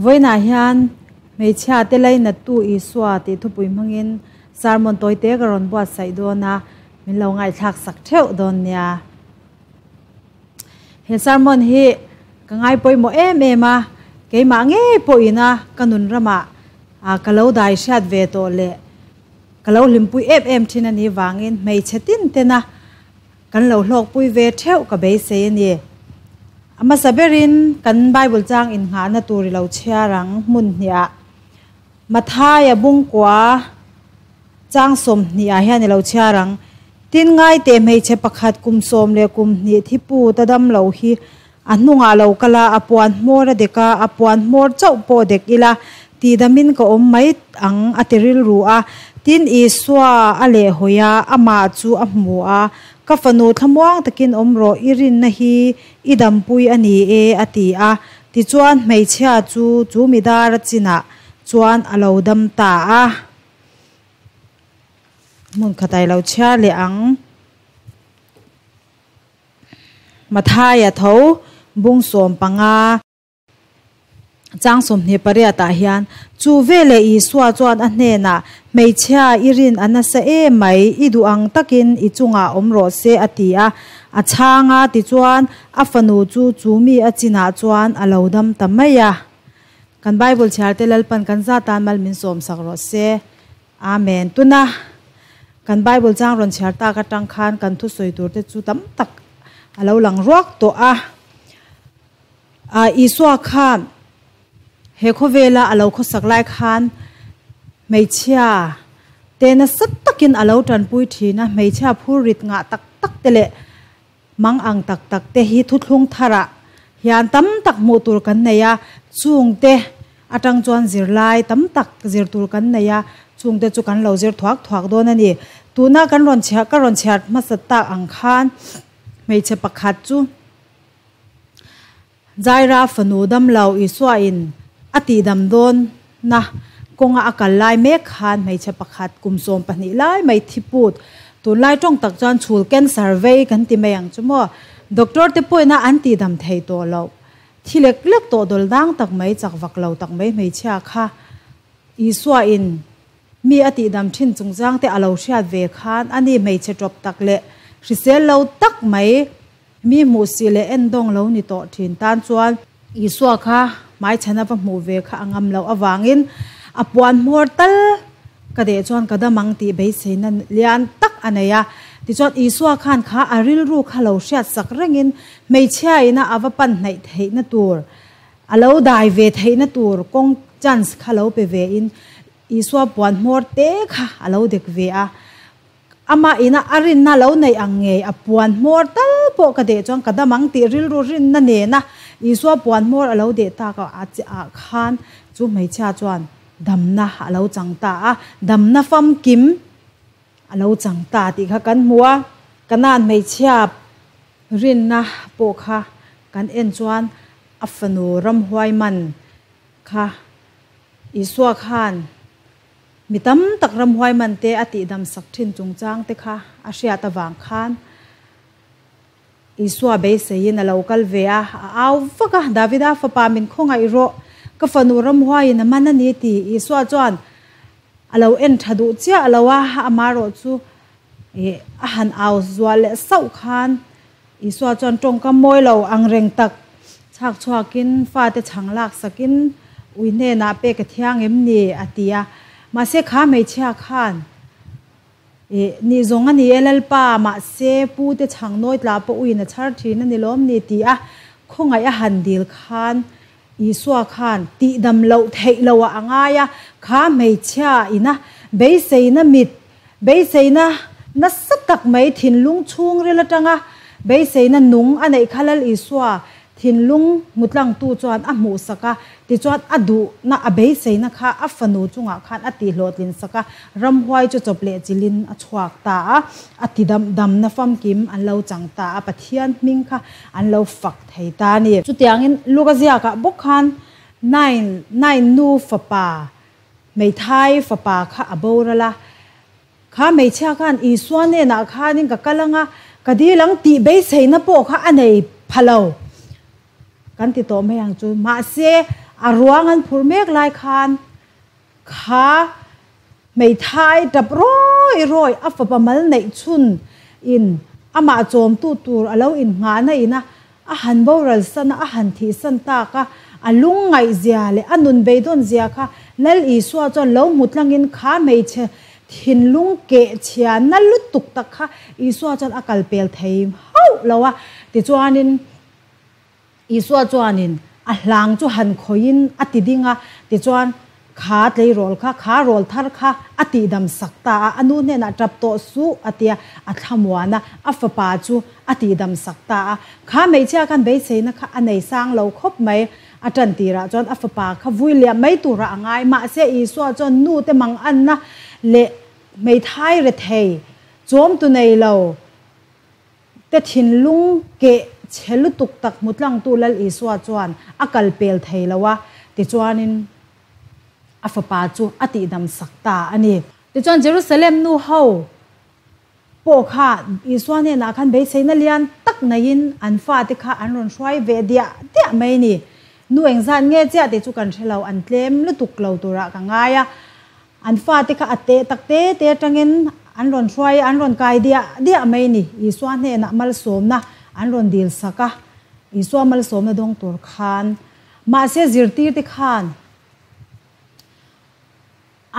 Vawiinah hian hmeichhia te lainattu Isua tih thupui hmangin sermon tawite ka rawn buatsaih dawn a, min lo ngaihthlak sak theuh dawn nia. He sermon hi ka ngai pawimawh em em a, keimah ngei pawhina ka nun ramah ka lo dai hriat ve tawh leh ka lo hlimpui em em thin a nih vangin hmeichhe tin tena kan lo hlawkpui ve theuh ka beisei a ni. A hmasa berin kan Bible chang innghahna tur i lo chhiar ang hmun hniah Mathaia bungkua chang 20 ah hian i lo chhiar ang. Tin ngaite hmeichhe pakhat kum 12 thi pu ta dam lo hi a hnungah lo kal a, a puan hmawr a dek a, a puan hmawr chauh pawh dek ila tihdamin ka awm mai ang a ti rilru a. Tin Isua a lehhawi a, amah chu a hmu a, ka fanu thlamuang takin awm rawh i rinna hi i dampui a ni e a ti a. Tichuan hmeichhia chu chu midar a chinah chuan a lo dam ta a. Hmun khat ah i lo chhiar leh ang. Mathaia tho bung 15 chang 28 ah hian chu veleh Isua chuan a hnenah hmeichhia i rin a nasa em mai i duh ang takin i chungah awm rawh se a ti a. A chhang a tichuan a fanu chu chu mi a chinah chuan a lo dam ta mai a. Kan Bible chhiar te Lalpan kan zatan mal min sawm sak rawh se. Amen. Tuna kan Bible chang rawn chhiar tak atang khan kan thusawi tur te chu tam tak a lo lang ruak tawh a. Isua khan he khawvela a lo khawsak lai khan hmeichhia te nasa takin a lo tanpui thin a, hmeichhia phur rit ngah tak tak te leh mang ang tak tak te hi thuthlung tharah hian tam tak hmuh tur kan nei a, chung te atang chuan zirlai tam tak zir tur kan nei a, chung te chu kan lo zir thuak thuak dawn a ni. Tuna kan rawn chhiar ka rawn chhiar hmasa tak ang khan hmeichhe pakhat chu Jaira fanu dam lo Isua in a tihdam dawn na kawnga a kal lai mek khan hmeichhe pakhat kum 12 lai mai thi put tunlai tawng tak chuan chhul cancer vei kan ti mai ang chu maw. Doctor te pawhina an tihdam thei tawh lo thi lek lek tawh dawl dang tak mai chak vak lo tak mai hmeichhia kha Isua in mi a tihdam thin chungchang te a lo hriat ve khan ani hmeichhe tawp tak leh hrisel lo tak mai mi hmuh si leh en dawng lo ni tawh thin tan chuan Isua kha hmai chhana va hmuh ve kha a ngam loh awangin a puan hmawr tal ka deh chuan ka damang tih beiseina lian tak a nei a. Tichuan Isua khan kha a rilru kha lo hriat sak rengin hmeichhia ina a va pan hnaih theihna tur a lo dai ve theihna tur kawng chance kha lo pe ve in Isua puan hmawr te kha a lo dek ve a. Ama ina a rinna lo nei ang ngei a puan hmawr tal pawh ka deh chuan ka damang tih rilru rinna nena Isua puan hmawr a lo deh tak a a khan chu hmeichhia chuan damna a lo chang ta a, damna famkim a lo chang ta tih kha kan hmu a. Kanan hmeichhia rinna pawh kha kan en chuan a fanu ramhuai man kha Isua khan mi tam tak ramhuai man te a tihdam sak thin chungchang te kha a hriat awang khan Isua beiseiin a lo kal ve a, a au vak a, Davida fapa min khawngaih rawh, ka fanu ramhuaiin a man a ni ti. Isua chuan a lo en tha duh chiah lo a, ama erawh chu a han au zual leh sauh khan Isua chuan tawngka mawi lo ang reng tak chhak chhuakin fa te chhang lak sakin ui hnenah pek a thiang em ni a ti a. Mahse kha hmeichhia khan ni zawng a ni e Lalpa, mahse pu te chhang nawi tla pawh uiin a chhar thin a ni lawm ni ti a khawngaih a han dil khan Isua khan tihdam loh theih lo ah a ngai a, kha hmeichhia ina beiseina mit beiseina nasa tak mai thinlung chhungril atanga beiseina nung a neih kha Lal Isua thinlung hmutlang tu chuan a hmuh sak a, tichuan a duh na a beiseina kha a fanu chungah khan a tihhlawhtlin sak a, ramhuai chu chawp leh chilin a chhuak ta a, a tidam damna famkim an lo chang ta a, Pathian hming kha an lo fak thei ta a ni. Chutiangin Luka ziakah bawk khan nine nine nu fapa hmeithai fapa kha a boral a, kha hmeichhia khan Isua hnenah khanin ka kal anga ka dil ang tih beiseina pawh kha a nei pha lo kan ti tawh mai ang chu. Mahse A ruang an phurh mek lai khan kha hmeithai tap rawi rawi a fapa mal neih chhun in amah chawmtu tur a lo innghahna ina a han boral san a, a han thihsan tak a, a lungngaih zia leh a nun beidawn zia kha Lal Isua chuan lo hmu tlangin kha hmeichhe thinlung keh chhia na lutuk tak kha Isua chuan a kal pel thei hauh lo a, tichuanin Isua chuanin a hlang chu han khawihin a ti ding a, tichuan kha tleirawl kha, kha rawl thar kha a tihdam sak ta a, a nu hnenah tap tawh suh a ti a, a thlamuan a, a fapa chu a tihdam sak ta a. Kha hmeichhia khan beiseina kha a nei sang lo khawp mai, a tan tirah chuan a fapa kha vui liam mai turah a ngai, mahse Isua chuan nu te manganna leh hmeithai rethei chawmtu nei lo, Te thinlung keh chhe lutuk tak hmu tlangtu Lal Isua chuan a kal pel thei lo a, tichuanin a fapa chu a tihdam sak ta a ni. Tichuan Jerusalem nu ho pawh kha Isua hnenah khan beiseina lian tak neiin an fate kha an rawn hruai ve diah diah mai ni. Nu engzat nge chiah tih chu kan hre lo, an tlem lutuk lo turah ka ngai a. An fate kha a teh tak te te atangin an rawn hruai a, an rawn kai diah diah mai ni. Isua hnenah malsawmna an rawn dil sak a, Isua malsawmna dawng tur khan. Mahse zirtirte khan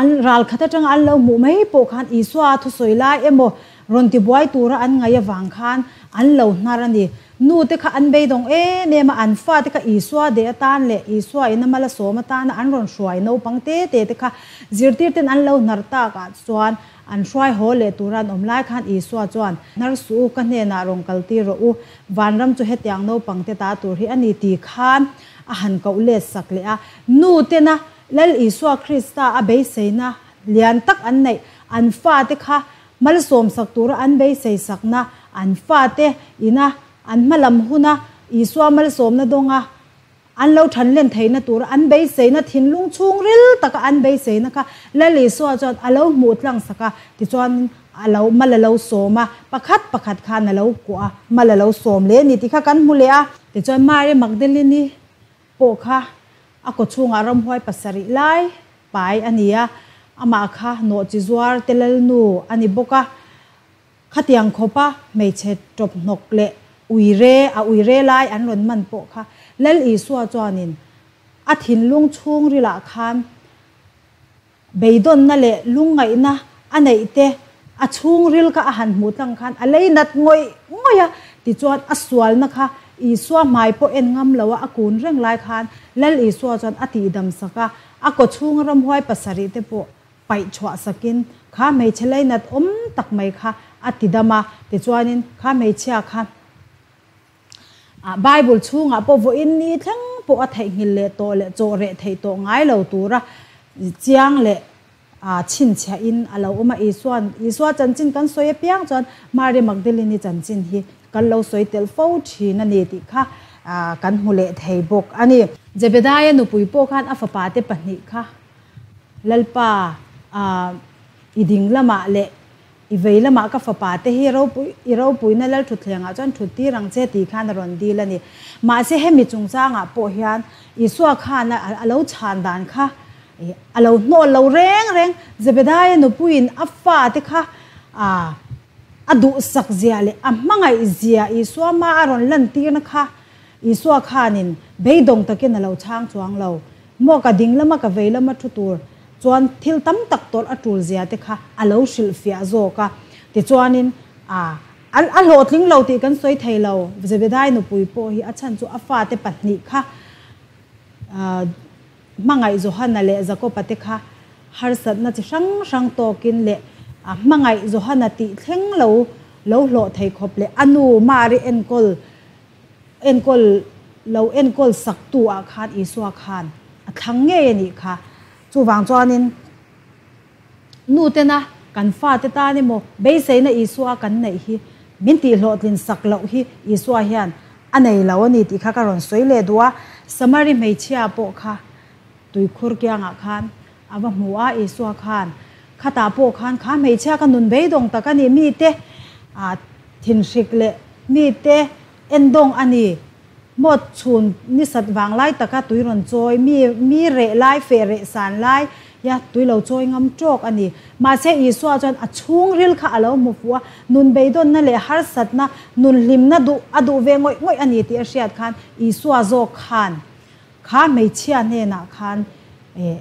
an ral khat atanga an lo hmuh mai pawh khan Isua thusawi lai emaw rawn tibuai tura an ngaih avang khan an lo hnar a ni. Nu te kha an beidawng em em a, an fa te kha Isua deh atan leh Isua in a mal a sawm atana an rawn hruai naupang te te te kha zirtir ten an lo hnar tak ah chuan an hruai haw leh tura an awm lai khan Isua chuan, Hnar suh u, ka hnenah rawn kal tir rawh u, vanram chu hetiang naupang te ta tur hi a ni ti khan a han koh let sak leh a. Nu tena Lal Isua Krista a beiseina lian tak an neih an fa te kha Malsawm sak tura an beisei sakna, an fate ina an hmalam huna Isua malsawmna dawnga an lo thanlen theihna tura an beiseina thinlung chhungril taka an beiseina kha Lal Isua chuan a lo hmuh tlang sak a, tichuan a lo mal a lo sawm a, pakhat pakhat khan a lo kuah a, mal a lo sawm leh a ni tih kha kan hmu leh a. Tichuan Mary Magdalene-i pawh kha a kawchhungah ramhuai pasarih lai pai a ni a, amah kha nawhchi zuar te lalnu a ni bawk a, khatiang khawpa hmeichhe tawp hnawk leh uire a uire lai an rawn man pawh kha Lal Isua chuanin a thinlung chhungrilah khan beidawnna leh lungngaihna a neih te a chhungril kha a han hmuh tlang khan a lei nat ngawih ngawih a, tichuan a sualna kha Isua hmai pawh en ngam lo a a kun reng lai khan Lal Isua chuan a tihdam sak a, A kawchhunga ramhuai pasarih te pawh paih chhuah sakin kha hmeichhe leinat awm tak mai kha a ti dam a, tichuanin kha hmeichhia kha Bible chhungah pawh vawiin ni thleng pawh a theihnghilh leh tawh leh chaw reh theih tawh ngai lo tura chiang leh chhinchhiahin a lo awm a. Isua'n Isua chanchin kan sawi apiang chuan Mary Magdalene-i chanchin hi Kan lo sawi tel fo thin a ni tih kha kan hmu leh thei bawk a ni. Zebedaia nupui pawh khan a fapate pahnih kha Lalpa i ding lamah leh i vei lamah ka fapate hi ropui i ropuina Lalthutthlengah chuan thut tir ang che tih khan a rawn dil a ni. Mahse hemi chungchangah pawh hian Isua khan a lo chhan dan kha a lo hnawl lo reng reng. Zebedaia nupuiin a fate kha A duhsak zia leh a hmangaih zia Isua hma a rawn lantirna kha Isua khanin beidawng takin a lo chhang chuang lo. Maw ka ding lama ka vei lama thu tur chuan thil tam tak tawrh a tul zia te kha a lo hrilhfiah zawk a. Tichuanin a a hlawhtling lo tih kan sawi thei lo. Zebedai nupui pawh hi a chhan chu a fate pahnih kha Hmangaih Johana leh Jakoba te kha harsatna chi hrang hrang tawkin leh hmangaih Johana tih thleng lo lo hlawh thei khawp leh a nu Mari enkawl enkawl lo enkawl sak tu ah khan Isua khan a thlang ngei a nih kha. Chuvang chuanin nu tena kan fate tan emaw beiseina Isua kan neih hi min tihhlawhtlin sak loh hi Isua hian a nei lo a ni tih kha ka rawn sawi leh duh a. Samari hmeichhia pawh kha tuikhur kiangah khan a va hmu a, Isua khan khatah pawh khan kha hmeichhia kha nun beidawng tak a ni, mite thinhrik leh mite endawng a ni. Maw chhun ni sat vang lai taka tui rawn chawi, mi mi reh lai, feh reh san lai ya tui lo chawi ngam tawk a ni. Mahse Isua chuan a chhungril kha a lo hmu fuh a, nun beidawnna leh harsatna, nun hlimna duh a duh ve ngawih ngawih a ni tih a hriat khan Isua zawk khan kha hmeichhia hnenah khan eh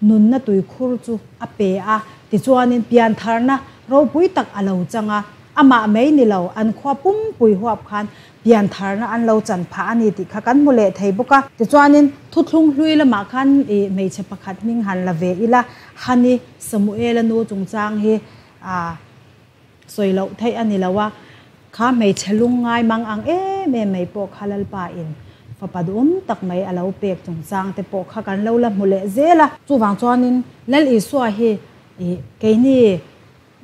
nunna tuikhur chu a pe a, tichuanin piantharna ropui tak a lo chang a, amah mai ni lo, an khua pumpui huap khan piantharna an lo chan phah a ni tih kha kan hmu leh thei bawk a. Tichuanin thuthlung hlui lamah khan i hmeichhe pakhat hming han la ve ila, Hani Samuela nu chungchang hi a sawi loh theih a ni lo a, kha hmeichhe lungngai mang ang em em mai pawh kha Lalpa in fapa duhawm tak mai a lo pek chungchang te pawh kha kan lo la hmu leh zel a. Chuvang chuanin Lal Isua hi i keini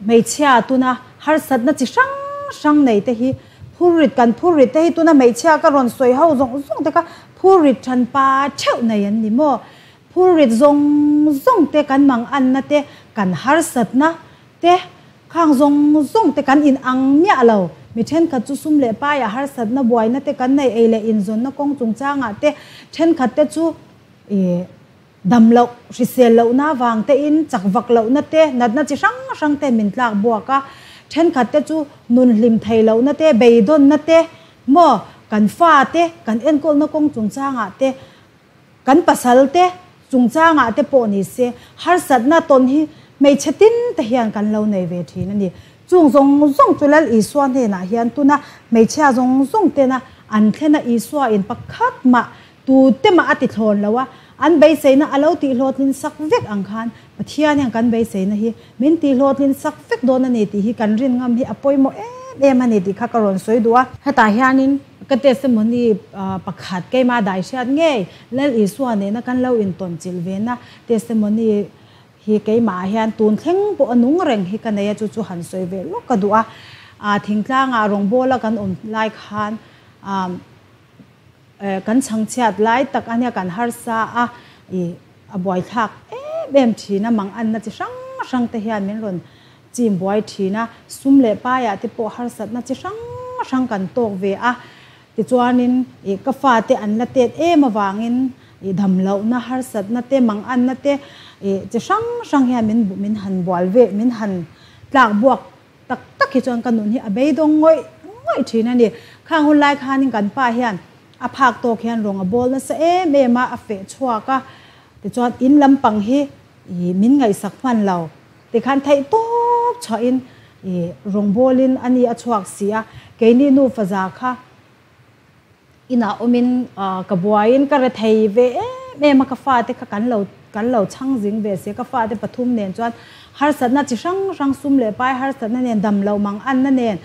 hmeichhia tuna harsatna chi hrang hrang nei te hi phurrit kan phurrit te hi tuna hmeichhia ka rawn sawi ho zawng zawng te kha phurrit thanpa theuh nei an ni maw? Phurrit zawng zawng te kan manganna te kan harsatna Te, khang zawng zawng te kan in ang miah lo. Mi thenkhat chu sum leh paiah harsatna buaina te kan nei ei leh inzawnna kawng chungchangah te, thenkhat te chu i dam loh, hrisel lohna vang te in chak vak lohna te, natna chi hrang hrang te min tlak buak a, thenkhat te chu nun hlim thei lohna te, beidawnna te, maw kan fa te kan enkawlna kawng chungchangah te, Kan pasal te chungchangah te pawh ni se, harsatna tawn hi hmeichhe tin te hian kan lo nei ve thin a ni. Chung zawng zawng chu Lal Isua hnenah hian tuna hmeichhia zawng zawng tena an thlena Isua in pakhat mah tu te mah a ti thlawn lo a, an beiseina a lo tihhlawhtlin sak vek ang khan Pathian hian kan beiseina hi min tihhlawhtlin sak vek dawn a ni tih hi kan rin ngam hi a pawimawh em em a ni tih kha ka rawn sawi duh a. Hetah hianin Ka testimony pakhat keimah dai hriat ngei Lal Isua nena kan lo intawn chilh ve na testimony hi keimah ah hian tun thleng pawh a nung reng hi ka nei a chu chu han sawi ve lawk ka duh a. Thingtlangah rawngbawla kan awm lai khan kan chhangchhiat lai tak a nia kan harsa a i a buaithlak em em thin a manganna chi hrang hrang te hian min rawn Chim buai thin a, sum leh paiah te pawh harsatna chi hrang hrang kan tawk ve a, tichuanin ih ka fate an la tet em avangin ih damlohna harsatna te manganna te ih chi hrang hrang hian min min han bual ve min han tlak buak tak tak hi chuan ka nun hi a beidawng ngawih ngawih thin a ni. Khang hun lai khanin kan pa hian a phak tawk hian rawng a bawl nasa em em a, a feh chhuak a, tichuan in lampang hi ih min ngaihsak hman lo. Tikhan theih tawp chhuahin i rawngbawlin a ni a chhuak si a, keini nufa za kha inah awmin ka buaiin ka rethei ve em em a, ka fate kha kan lo kan lo chhang zing ve si a, ka fate pathum nen chuan harsatna chi hrang hrang sum leh pai harsatna nen dam loh mang anna nen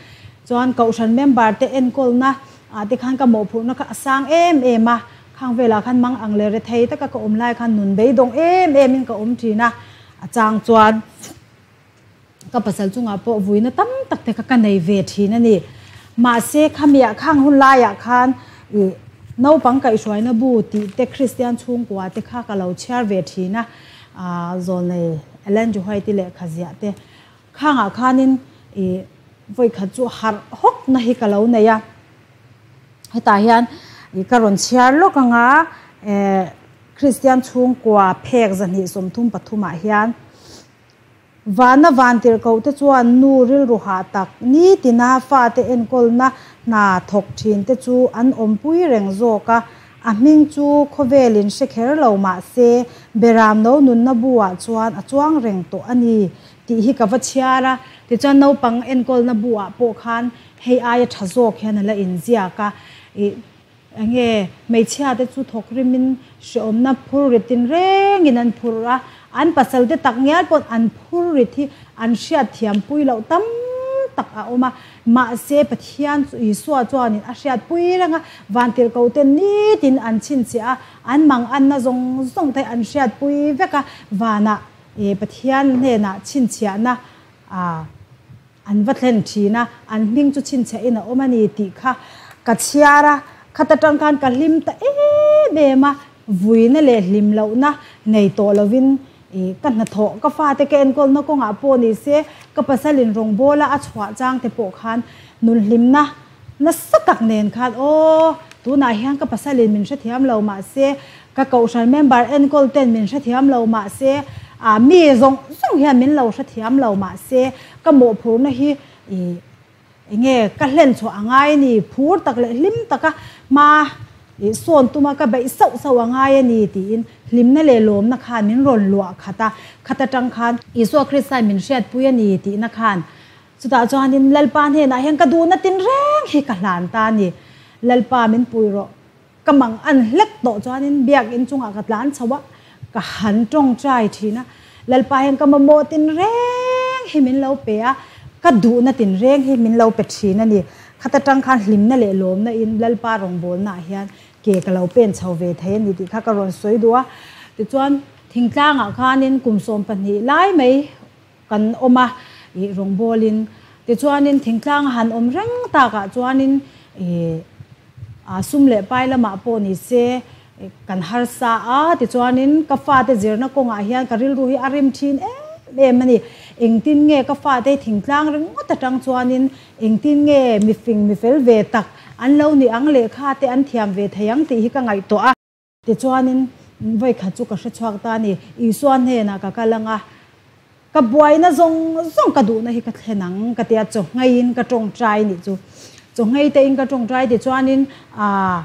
chuan kohhran member te enkawlna ah te khan ka mawhphurhna kha a sang em em a, khang velah khan mang ang leh rethei taka ka awm lai khan nun beidawng em em in ka awm thin a. A chang chuan ka pasal chungah pawh vuina tam tak te kha ka nei ve thin a ni. Mahse khamiah khang hun laiah khan ih naupang kaihhruaina bu tih te Kristian chhungkua te kha ka lo chhiar ve thin a, Zawlnei Ellen G. White-i lehkha ziah te khangah khanin ih vawikhat chu harh hawkna hi ka lo nei a. Hetah hian ih ka rawn chhiar lawk anga eh. Kristian chhungkua phek 233 ah hian Vana vantirhkohte chuan nu rilru hah tak nitina fate enkawlna hna thawk thinte chu an awmpui reng zawk a, a hming chu khawvelin hre kher lo mah se Beramno nunna bu-ah chuan a chuang reng tawh a ni tih hi ka va chhiar a. Tichuan naupang enkawlna bu-ah pawh khan hei aia tha zawk hian a la inziak a. Ih. Enge hmeichhia te chu thawk rimin hreawmna phur rit tin rengin an phur a, an pasal te tak ngial pawh an phur rit hi an hriat thiam pui loh tam tak a awm a, mahse Pathian chu Isua chuanin a hriat pui reng a, vantirhkoh te nitin an chhinchhiah a, an manganna zawng zawng te an hriat pui vek a, vanah Pathian hnenah chhinchhiahna a. An va thlen thin a, an hming chu chhinchhiahin a awm a ni tih kha ka chhiar a, khata tang khan ka hlim ta em em a, vuina leh hlim lohna nei tawh lovin ih ka hnathawh, ka fate ka enkawlna kawngah pawh ni se, ka pasalin rawngbawla a chhuah chang te pawh khan nun hlimna nasa tak nen khan aw. Tunah hian ka pasalin min hrethiam lo mah se, ka kohhran member enkawl ten min hrethiam lo mah se, ah mi zawng zawng hian min lo hrethiam lo mah se, ka mawhphurhna hi ih enge ka hlen chhuah a ngai a ni, phur tak leh hlim taka hma ih sawn tuma ka beih sauh sauh a ngai a ni tiin hlimna leh lawmna khan min rawn luah khat a, khat atang khan Isua Krista'n min hriatpui a ni tihna khan Chutah chuanin Lalpa hnenah hian ka duhna tinreng hi ka hlan ta a ni. Lalpa min pui rawh. Ka mang an hlek tawh chuanin biakinn chungah ka tlan chho a, ka han tawngtai thin a. Lalpa hian ka mamawh tinreng hi min lo pe a, ka duhna tinreng hi min lo pe thin a ni. Khata tang khan hlimna leh lawmna in Lalpa rawngbawlnaah hian ke ka lo pen chho ve thei a ni tih kha ka rawn sawi duh a. Tichuan thingtlangah khanin kum 12 lai mai Kan awm a, ih rawngbawlin. Tichuanin thingtlang a han awm reng takah chuanin ih a sum leh pai lamah pawh ni se kan harsa a, tichuanin ka fate zirna kawngah hian ka rilru hi a rim thin em em a ni. Engtin nge ka fate hi thingtlang ringawt atang chuanin engtin nge mifing mifel ve tak an lo ni ang lehkha te an thiam ve thei ang tih hi ka ngaihtuah a. Tichuanin, vawikhat chu ka hre chhuak ta a ni. Isua hnenah ka kal ang a, ka buaina zawng zawng ka duhna hi ka thlen ang ka ti a, chawhngeiin ka tawngtai nih chu. Chawhngei te in ka tawngtai tichuanin, aah,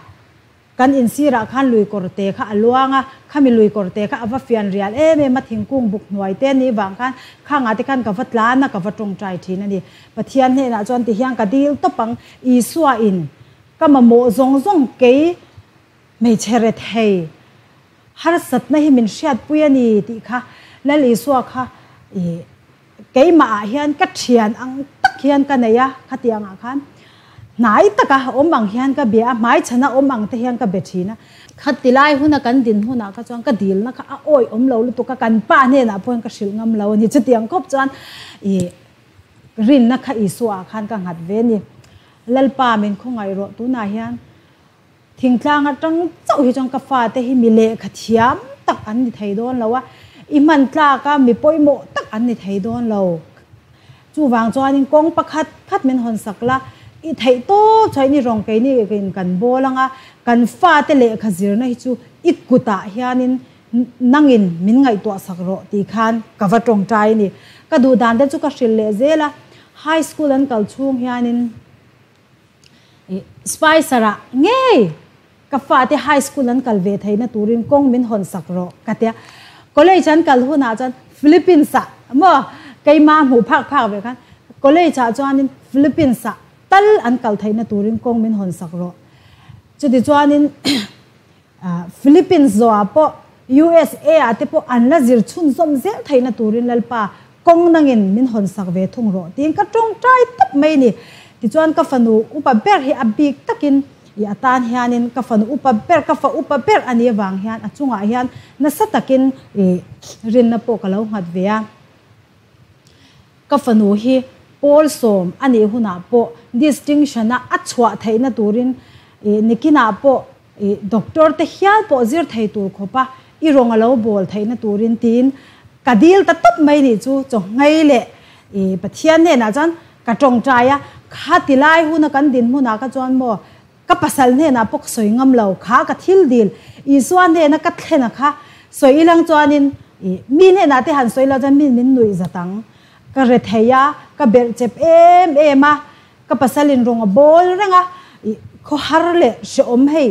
kan insirah khan lui kawr te kha a luang a, khami lui kawr te kha a va fian rial em em a, thingkung buk hnuai te nih vang khan khangah te khan ka va tlan a, ka va tawngtai thin a ni. Pathian hnenah chuan tihian ka dil tawp ang, Isua in ka mamawh zawng zawng kei Hmeichhe rethei harsatna hi min hriatpui a ni tih kha Lal Isua kha i keimah ah hian ka thian ang tak hian ka nei a, khatiang ah khan hnai taka awm ang hian ka bia a, hmaichhana awm ang te hian ka be thin a. Khati lai huna kan din hunah kha chuan ka dilna kha a awih awm lo lutuk a, kan pa hnenah pawh hian ka hrilh ngam lo a ni. Chutiang khawp chuan i rinna kha Isua ah khan ka nghat ve a ni. Lalpa min khawngaih rawh tunah hian. Thingtlang atang chauh hi chuan ka fate hi mi lehkha thiam tak an ni thei dawn lo a, i hman tlak a mi pawimawh tak an ni thei dawn lo. Chuvang chuanin kawng pakhat khat min hawn sak la, i theih tawp chuan i rawng keini in kan bawl ang a, kan fate lehkha zirna hi chu i kutah hianin nangin min ngaihtuah sak rawh tih khan ka va tawngtai a ni. Ka duh dan te chu ka hrilh leh zel a, high school an kal chhung hianin, Spicer ah ngei ka fate high school an kal ve theihna turin kawng min hawn sak rawh ka tia. College an kal hunah chuan Philippines ah maw keimah hmuh phak phak ve khan college ah chuanin Philippines ah tal an kal theihna turin kawng min hawn sak rawh. Chuti chuanin Philippines zawhah pawh USA ah te pawh an la zir chhunzawm zel theihna turin Lalpa kawng nangin min hawn sak ve thung rawh tiin ka tawngtai tawp mai ni. Tichuan ka fanu upa ber hi a bik takin i atan hianin ka fanu upa ber, ka fa upa ber a nih avang hian a chungah hian nasa takin i rinna pawh ka lo nghat ve a. Ka fanu hi pawl sawm a nih hunah pawh distinction-a a chhuah theihna turin i nikinah pawh I doctor te hial pawh zir thei tur khawp a, i rawng a lo bawl theihna turin tiin ka dil ta tawp mai nih chu chawhngai leh i Pathian hnenah chuan ka tawngtai a, kha ti lai huna kan dinhmunah kha chuan maw ka pasal hnenah pawh ka sawi ngam lo, kha ka thil dil Isua hnena ka thlen a kha sawi ilang chuanin i mi hnenah te han sawi lo chuan min min nuih zat ang, ka rethei a, ka berh chep em em a, Ka pasal in rawng a bawl reng a, i khawhar leh hrehawm hei,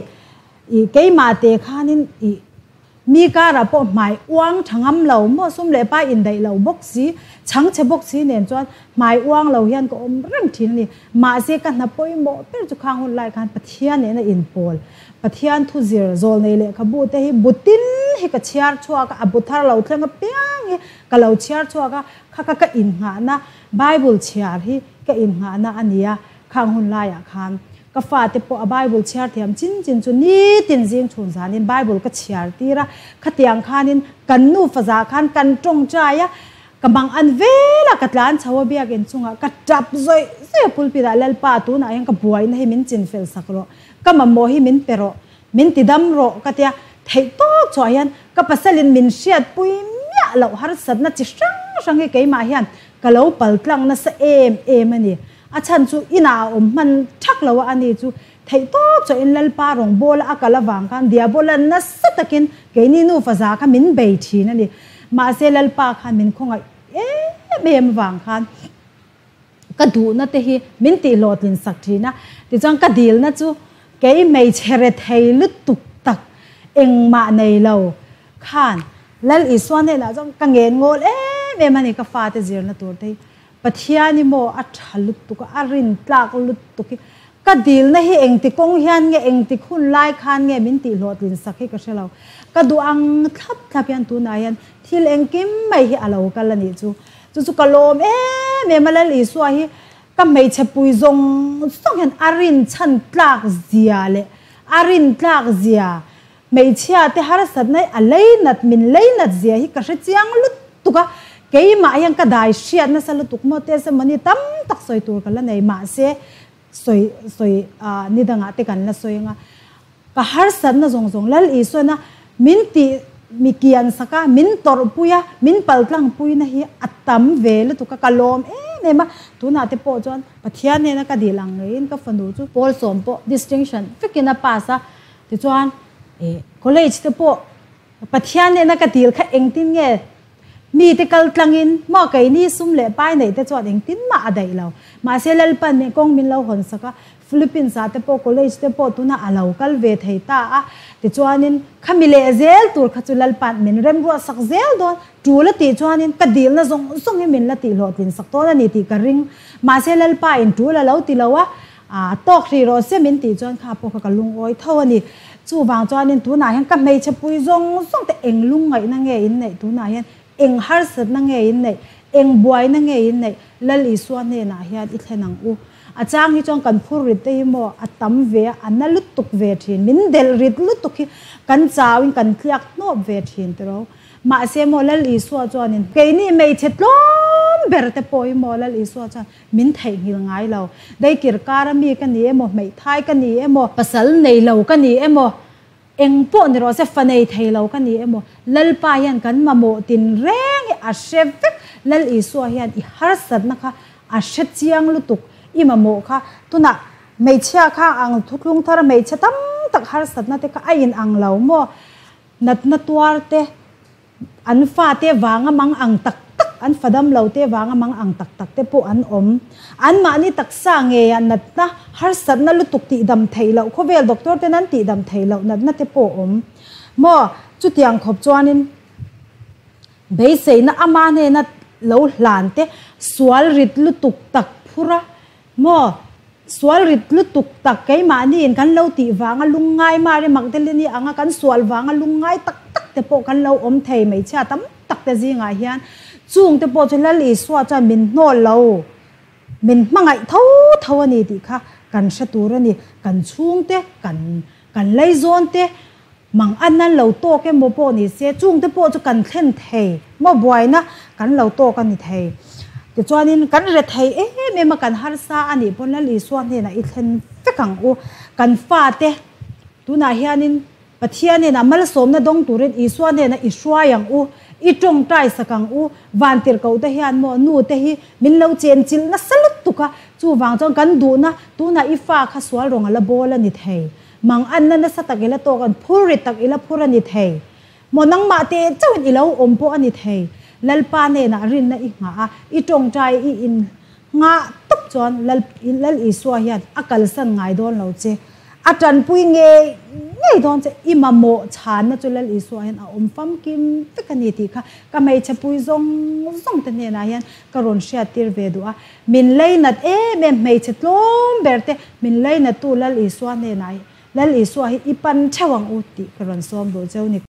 i keimah te khanin i mi karah pawh hmai uang tha ngam lo maw, sum leh pai indaih lo bawk si, chhangchhe bawk si nen chuan hmai uang lo hian ka awm reng thin a ni. Mahse ka hna pawimawh ber chu khang hun lai khan Pathian nena inpawl, Pathian thu zir, zawlnei lehkhabu te hi bu tin hi ka chhiar chhuak a, a bu thar lo thleng apiang hi ka lo chhiar chhuak a, kha kha ka innghahna Bible chhiar hi ka innghahna a nia, khang hun laiah khan ka fate pawh a Bible chhiar thiam chin chin chu nitin zing chhun zanin Bible ka chhiar tir a, khatiang khanin kan nufa zah khan kan tawngtai a, ka mang an vel a, ka tlan chho a biakinn chungah ka tap zawih zawih a pulpit ah Lalpa tunah hian ka buaina hi min chin fel sak rawh, ka mamawh hi min pe rawh, min ti dam rawh ka tia, theih tawk chhuah hian ka pasalin min hriatpui miah loh harsatna chi hrang hrang hi keimah hian Ka lo pal tlang nasa em em a ni. A chhan chu inah a awm hman thak lo a, ani chu Theihtawp chawhin Lalpa rawngbawla a kal avang khan Diabola nasa takin keini nufa za kha min bei thin a ni. Mahse Lalpa khan min khawngaih em em avang khan ka duhna te hi min tihhlawhtlin sak thin a. Tichuan ka dilna chu kei hmeichhe rethei lutuk tak engmah nei lo khan Lal Isua hnenah chuan ka ngen ngawl em em a ni ka fate zirna tur te hi. Pathian i maw a tha lutuk a, a rin tlak lutuk hi ka dilna hi engti kawng hian nge engtik hun lai khan nge min tihhlawhtlin sak hi ka hre lo. Ka duh ang thlap thlap hian tunah hian thil engkim mai hi a lo kal a nih chu. Chu chu ka lawm em em a, Lal Isua hi ka hmeichhe pui zawng zawng hian a rin chhan tlak zia leh a rin tlak zia Hmeichhia te harsatna hi a leinat, min leinat zia hi ka hre chiang lutuk a, keimah hian ka dai hriat nasa lutuk maw testimony tam tak sawi tur ka la nei mahse sawi sawi ni dangah te kan la sawi anga ka harsatna zawng zawng Lal Isuana min tih mi kian sak a, min tawrhpui a, min paltlangpuina hi a tam ve lutuk a, ka lawm em em a, tunah te pawh chuan Pathian nena ka dil ang ngeiin ka fanu chu pawl sawm pawh distinction vekin a pass a, Tichuan, eh, college te pawh Pathian nena ka dil kha engtin nge mite kal tlangin maw keini sum leh pai neih te chuan engtin mah a daih lo. Mahse Lalpan nih kawng min lo hawn sak a, Philippines ah te pawh college te pawh tunah a lo kal ve thei ta a. Tichuanin khami leh zel tur kha chu Lalpan min remruah sak zel dawn. Tul a tih chuanin ka dilna zawng zawng hi min la tihhlawhtlin sak dawn a ni tih ka ring. Mahse Lalpa in tul a lo ti lo a, A tawk hrih rawh se min tih chuan kha pawh kha ka lungawi tho a ni. Chuvang chuanin tunah hian ka hmeichhe pui zawng zawng te eng lungngaihna nge in neih tunah hian eng harsatna nge in neih, eng buaina nge in neih Lal Isua hnenah hian i thlen ang u. A chang hi chuan kan phur rit te hi maw a tam ve a, a na lutuk ve thin, min delh rit lutuk hi kan chauin kan tliak hnawp ve thin tiraw. Mahse maw Lal Isua chuanin keini hmeichhe tlawm ber te pawh hi maw Lal Isua chuan Min theihnghilh ngai lo. Daikir kara mi ka ni emaw, hmeithai ka ni emaw, pasal nei lo ka ni emaw, eng pawh ni rawh se fa nei thei lo ka ni emaw, Lalpa hian kan mamawh tin reng hi a hre vek. Lal Isua hian i harsatna kha a hre chiang lutuk, i mamawh kha. Tunah hmeichhia kha ang thuthlung thar hmeichhe tam tak harsatna te kha a in ang lo maw? Natna tuar te. An fate vanga mang ang tak tak, an fa dam lo te vanga mang ang tak tak te pawh an awm. Anmahni taksa ngeia natna, harsatna lutuk tihdam theih loh, khawvel doctor ten an tihdam theih loh natna te pawh awm. Maw, chutiang khawp chuanin beiseina ama hnena lo hlan te sual rit lutuk tak phur a, Maw? Sual rit lutuk tak keimahniin kan lo tih vanga lungngai Mari Magdalene-i anga kan sual vanga lungngai tak tak te pawh kan lo awm thei hmeichhia tam tak te zingah hian chung te pawh chu Lal Isua chuan min hnawl lo, min hmangaih tho tho a ni tih kha kan hre tur a ni. Kan chhungte, kan kan laizawn te mang an an lo tawk emaw pawh ni se, chung te pawh chu kan thlen thei maw buaina kan lo tawk a ni thei. Tichuanin kan re thei em em a, kan harsa a nih pawn Lal Isua hnenah i thlen vek ang u. Kan fate tunah hianin Pathian hnenah malsawmna dawng turin Isua hnenah i hruai ang u, i tawngtai sak ang u. Vantirhkoh te hian maw nu te hi min lo chenchilh nasa lutuk a, chuvang chuan kan duhna tunah i fa kha sual rawng a la bawl a ni thei. Mang anna nasa tak ila tawk an phur ri tak ila phur a ni thei. Maw nangmah te chauhin i lo awm pawh a ni thei. Lalpa hnenah rinna i nghah a, i tawngtai i in nghah tawp chuan Lal Lal Isua hian a kalsan ngai dawn lo che. A tanpui ngei ngei dawn che. I mamawh chhanna chu Lal Isua hian a awm famkim vek a ni tih kha ka hmeichhe pui zawng zawng te hnenah hian ka rawn hriattir ve duh a. Min leinat em em hmeichhe tlawm ber te min leinattu Lal Isua hnenah hi Lal Isua hi i pan theuh ang u tih ka rawn sawm duh cheu ni.